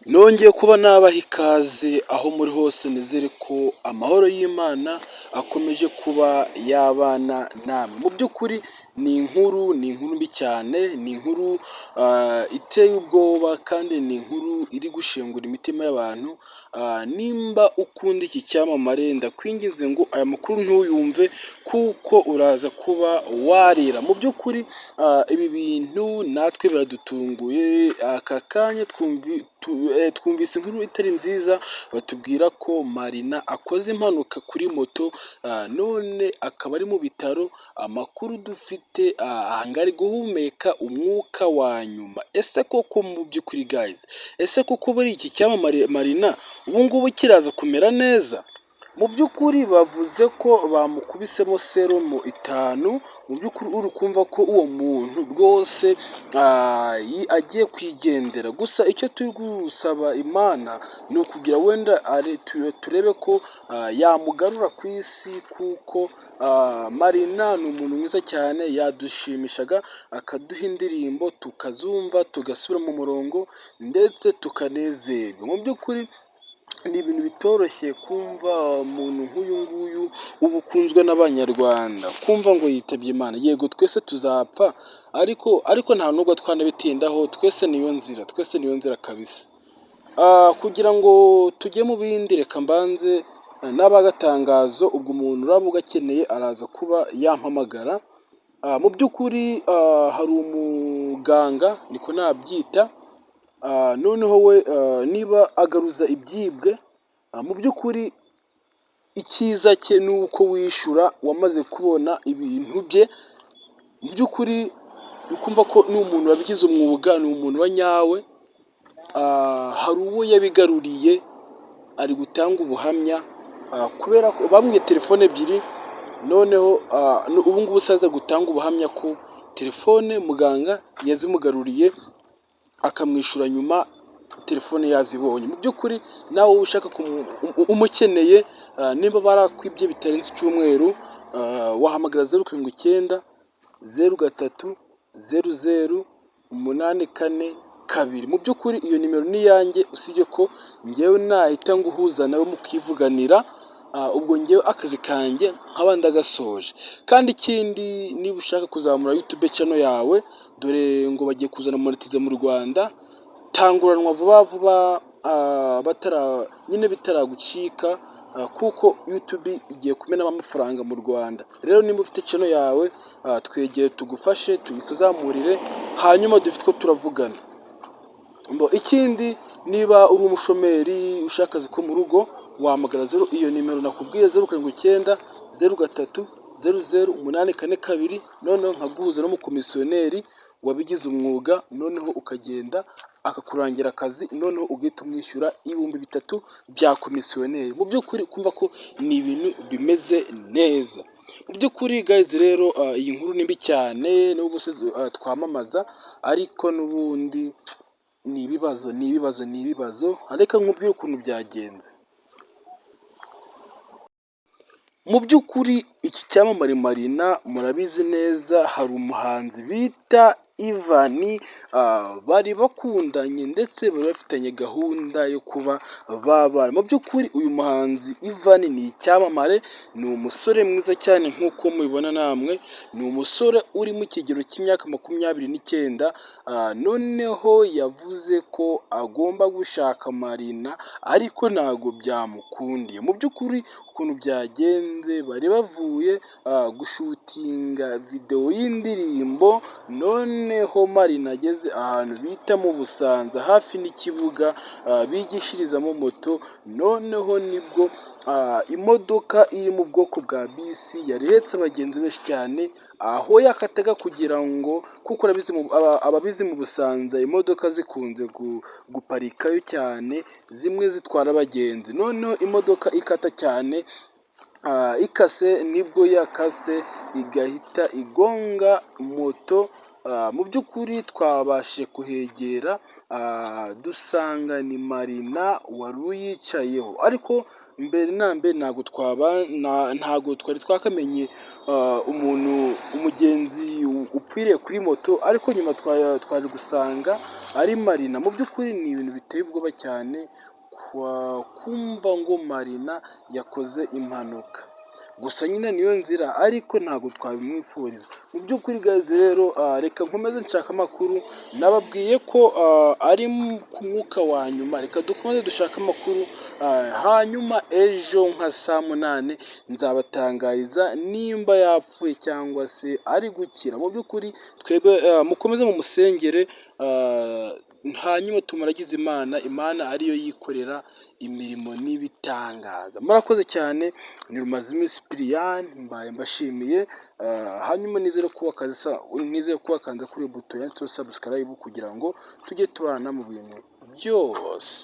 Nongeye kuba nabaha ikaze aho muri hose, nizere ko amahoro y'Imana akomeje kuba yabana namwe. Mu by'ukuri ni inkuru mbi cyane, ni inkuru iteye ubwoba kandi ni inkuru iri gushengura imitima y'abantu. Nimba ukunda iki cyamamare, ndakwinginze ngo aya makuru ntuyumve kuko uraza kuba warira. Mu by'ukuri ibi bintu natwe biradutunguye, aka kanya twumvise inkuru itari nziza, batubwira ko Marina akoze impanuka kuri moto, none akaba ari mu bitaro. Amakuru dufite ngo ari guhumeka umwuka wa nyuma. Ese koko mu by'ukuri guys, ese koko buri iki cyamamare Marina ubu ngubu kiraza kumera neza? Mu by'ukuri bavuze ko bamukubisemo serumu 5. Mu by'ukuri uri kumva ko uwo muntu rwose agiye kwigendera. Gusa icyo turi gusaba Imana ni ukugira wenda turebe ko yamugarura ku isi, kuko Marina ni umuntu mwiza cyane, yadushimishaga akaduha indirimbo tukazumva, tugasubira mu murongo ndetse tukanezerwa. Mu by'ukuri ni ibintu bitoroshye kumva umuntu nk'uyu nguyu uba ukunzwe n'Abanyarwanda, kumva ngo yitabye Imana. Yego, twese tuzapfa, ariko nta nubwo twanabitindaho, twese niyo nzira, twese niyo nzira kabisa. Kugira ngo tujye mu bindi, reka mbanze n'abagatangazo, ubwo umuntu uraba ugakeneye araza kuba yampamagara. Mu by'ukuri hari umuganga, niko nabyita, noneho we niba agaruza ibyibwe. Mu by'ukuri icyiza cye ni uko wishyura wamaze kubona ibintu bye. Mu by'ukuri ukumva ko ni umuntu wabigize umwuga, ni umuntu wa nyawe. Hari uwo yabigaruriye, ari gutanga ubuhamya kubera ko bamwibye telefone ebyiri, noneho ubu ngubu se aza gutanga ubuhamya ko telefone muganga yazimugaruriye, akamwishyura nyuma telefone yazibonye. Mu by'ukuri nawe ushaka umukeneye, niba barakwibye bitarenze icyumweru, wahamagara 0790 03 00 842. Mu by'ukuri iyo nimero ni iyanjye, usibye ko ngewe nahita nguhuza nawe mukivuganira, ubwo ngewe akazi kanjye nkaba ndagasoje. Kandi ikindi, niba ushaka kuzamura YouTube channel yawe, dore ngo bagiye kuzana monetize mu Rwanda, tanguranwa vuba vuba batara nyine bitaragucika, kuko YouTube igiye kumenamo amafaranga mu Rwanda. Rero niba ufite channel yawe, twegere tugufashe tuyikuzamurire, hanyuma dufite uko turavugana. Ikindi, niba uri umushomeri ushaka akazi ko mu rugo, wahamagara zero iyo nimero nakubwiye, 0790 03 00 842, noneho nkaguhuza n'umukomisiyoneri wabigize umwuga, noneho ukagenda akakurangira akazi, noneho ugahita umwishyura 3000 bya komisiyoneri. Mu by'ukuri kumva ko ni ibintu bimeze neza. Mu by'ukuri guys rero, iyi nkuru ni mbi cyane nubwo se twamamaza, ariko n'ubundi ni ibibazo, ni ibibazo, ni ibibazo. Reka nkubwire ukuntu byagenze. Mu by'ukuri iki cyamamare Marina murabizi neza, hari umuhanzi bita Ivan bari bakundanye ndetse bari bafitanye gahunda yo kuba babana. Mu by'ukuri uyu muhanzi Ivan ni icyamamare, ni umusore mwiza cyane nk'uko mubibona namwe, ni umusore uri mu kigero cy'imyaka 29, noneho yavuze ko agomba gushaka Marina ariko ntabwo byamukundiye. Mu by'ukuri ukuntu byagenze, bari bavuye gushutinga videwo y'indirimbo, noneho Marina ageze ahantu bita mu Busanza hafi n'ikibuga bigishirizamo moto, noneho nibwo imodoka iri mu bwoko bwa bisi yari ihetse abagenzi benshi cyane, aho yakataga kugira ngo, kuko ababizi mu Busanza imodoka zikunze guparikayo cyane, zimwe zitwara abagenzi, noneho imodoka ikata cyane, ikase nibwo yakase igahita igonga moto. Mu by'ukuri twabashije kuhegera dusanga ni Marina wari uyicayeho, ariko mbere na mbere ntabwo twari twakamenye umuntu umugenzi upfiriye kuri moto, ariko nyuma twaje gusanga ari Marina. Mu by'ukuri ni ibintu biteye ubwoba cyane kumva ngo Marina yakoze impanuka. Gusa nyine niyo nzira, ariko ntabwo twabimwifuriza. Mu by'ukuri guys rero, reka nkomeze nshaka amakuru. Nababwiye ko ari ku mwuka wa nyuma. Reka dukomeze dushake amakuru, hanyuma ejo nka saa 8 nzabatangariza nimba yapfuye cyangwa se ari gukira. Mu by'ukuri twebwe mukomeze mumusengere, hanyuma tumuragize Imana, Imana ariyo yikorera imirimo n'ibitangaza. Murakoze cyane, ni Rumaziminsi Sipiriyani, mbaye mbashimiye, hanyuma nizere ko wakanze kuri buto yanditseho subscribe kugira ngo tujye tubana mu bintu byose.